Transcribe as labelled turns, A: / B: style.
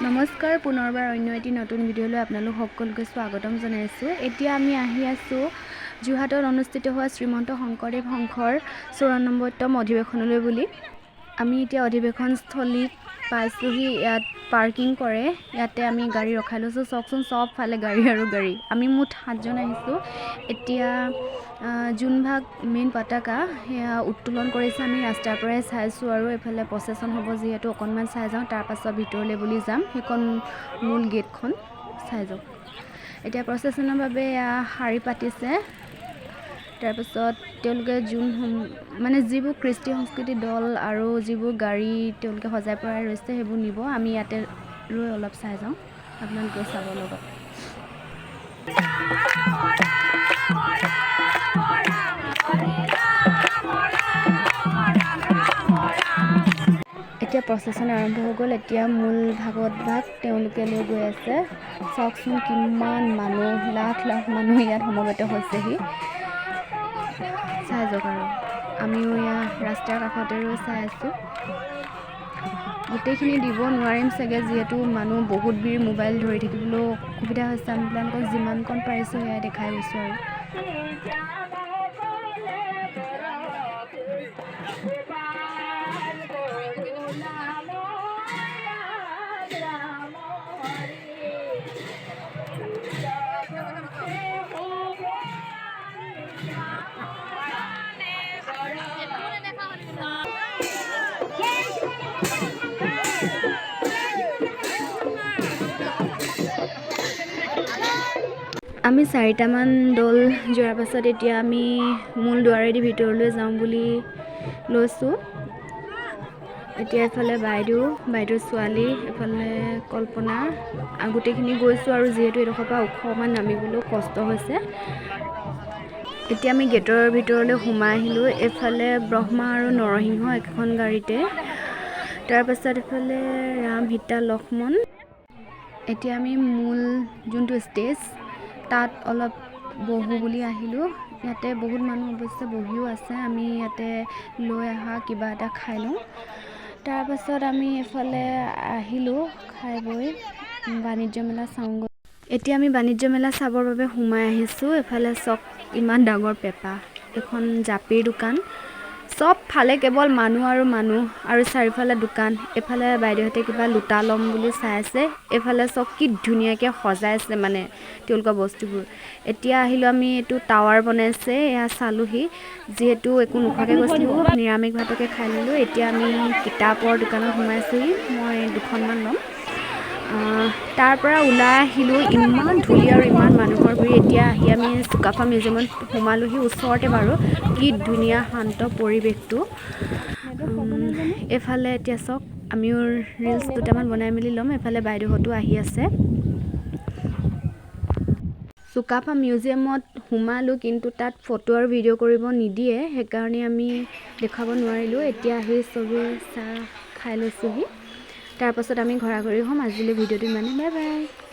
A: নমস্কাৰ, পুনৰবাৰ অন্য এটি নতুন ভিডিঅ'লৈ আপোনালোক সকলোকে স্বাগতম জনাইছোঁ। এতিয়া আমি আহি আছোঁ যোৰহাটত অনুষ্ঠিত হোৱা শ্ৰীমন্ত শংকৰদেৱ সংঘৰ 94তম অধিৱেশনলৈ বুলি। আমি এতিয়া অধিৱেশনস্থলীত পাইছোঁহি। ইয়াত পাৰ্কিং কৰে, ইয়াতে আমি গাড়ী ৰখাই লৈছোঁ। চাওকচোন, চবফালে গাড়ী আৰু গাড়ী। আমি মুঠ 7জন আহিছোঁ। এতিয়া যোনভাগ মেইন পতাকা, সেয়া উত্তোলন কৰিছে। আমি ৰাস্তাৰ পৰাই চাইছোঁ আৰু এইফালে প্ৰচেছন হ'ব যিহেতু, অকণমান চাই যাওঁ, তাৰপাছত ভিতৰলৈ বুলি যাম। সেইখন মূল গেটখন চাই যাওক। এতিয়া প্ৰচেছনৰ বাবে এয়া শাৰী পাতিছে। তাৰপাছত তেওঁলোকে যোন মানে যিবোৰ কৃষ্টি সংস্কৃতি দল আৰু যিবোৰ গাড়ী তেওঁলোকে সজাই পৰাই ৰৈছে, সেইবোৰ নিব। আমি ইয়াতে ৰৈ অলপ চাই যাওঁ, আপোনালোকেও চাব লগত। এতিয়া প্ৰচেছন আৰম্ভ হৈ গ'ল। এতিয়া মূল ভাগত ভাগ তেওঁলোকে লৈ গৈ আছে। চাওকচোন, কিমান মানুহ, লাখ লাখ মানুহ ইয়াত সমবেত হৈছেহি। চাই যাওক আৰু আমিও ইয়াৰ ৰাস্তাৰ কাষতে ৰৈ চাই আছোঁ। গোটেইখিনি দিব নোৱাৰিম চাগে, যিহেতু মানুহ বহুত ভিৰ, মোবাইল ধৰি থাকিবলৈও অসুবিধা হৈছে। আমি আপোনালোকক যিমানকণ পাৰিছোঁ সেয়াই দেখাই গৈছোঁ। আৰু আমি চাৰিটামান দল যোৱাৰ পাছত এতিয়া আমি মূল দুৱাৰেদি ভিতৰলৈ যাওঁ বুলি লৈছোঁ। এতিয়া এফালে বাইদেউ, বাইদেউৰ ছোৱালী, এফালে কল্পনা, গোটেইখিনি গৈছোঁ। আৰু যিহেতু এইডোখৰ পৰা ওখমান, নামিবলৈও কষ্ট হৈছে। এতিয়া আমি গেটৰ ভিতৰলৈ সোমাই আহিলোঁ। এইফালে ব্ৰহ্মা আৰু নৰসিংহ একেখন গাড়ীতে, তাৰপাছত এইফালে ৰাম, সীতা, লক্ষ্মণ। এতিয়া আমি মূল যোনটো ষ্টেজ, তাত অলপ বহোঁ বুলি আহিলোঁ। ইয়াতে বহুত মানুহ অৱশ্যে বহিও আছে। আমি ইয়াতে লৈ অহা কিবা এটা খাই লওঁ। তাৰপাছত আমি এইফালে আহিলোঁ, খাই বৈ বাণিজ্য মেলা চাওঁগৈ। এতিয়া আমি বাণিজ্য মেলা চাবৰ বাবে সোমাই আহিছোঁ। এইফালে চাওক, ইমান ডাঙৰ পেঁপা, এখন জাপিৰ দোকান। চব ফালে কেৱল মানুহ আৰু মানুহ আৰু চাৰিওফালে দোকান। এইফালে বাইদেউহঁতে কিবা লোটা ল'ম বুলি চাই আছে। এইফালে চাওক, কি ধুনীয়াকৈ সজাইছে মানে তেওঁলোকৰ বস্তুবোৰ। এতিয়া আহিলোঁ আমি, এইটো টাৱাৰ বনাইছে, এয়া চালোহি। যিহেতু একো নোখোৱাকৈ গৈছিলোঁ, নিৰামিষ ভাতকে খাই ল'লোঁ। এতিয়া আমি কিতাপৰ দোকানত সোমাইছোঁহি। মই দুখনমান ল'ম। তাৰ পৰা ওলাই আহিলোঁ। ইমান ধূলি আৰু ইমান মানুহৰ ভিৰ। এতিয়া আহি আমি চুকাফা মিউজিয়ামত সোমালোহি, ওচৰতে বাৰু। কি ধুনীয়া শান্ত পৰিৱেশটো এইফালে। এতিয়া চাওক, আমিও ৰিলচ দুটামান বনাই মেলি ল'ম। এইফালে বাইদেউহঁতো আহি আছে। চুকাফা মিউজিয়ামত সোমালোঁ, কিন্তু তাত ফটো আৰু ভিডিঅ' কৰিব নিদিয়ে, সেইকাৰণে আমি দেখুৱাব নোৱাৰিলোঁ। এতিয়া আহি চবেই চাহ খাই লৈছোঁহি, তাৰপাছত আমি ঘৰা ঘৰি হ'ম। আজিলৈ ভিডিঅ'টো ইমানেই। Bye bye.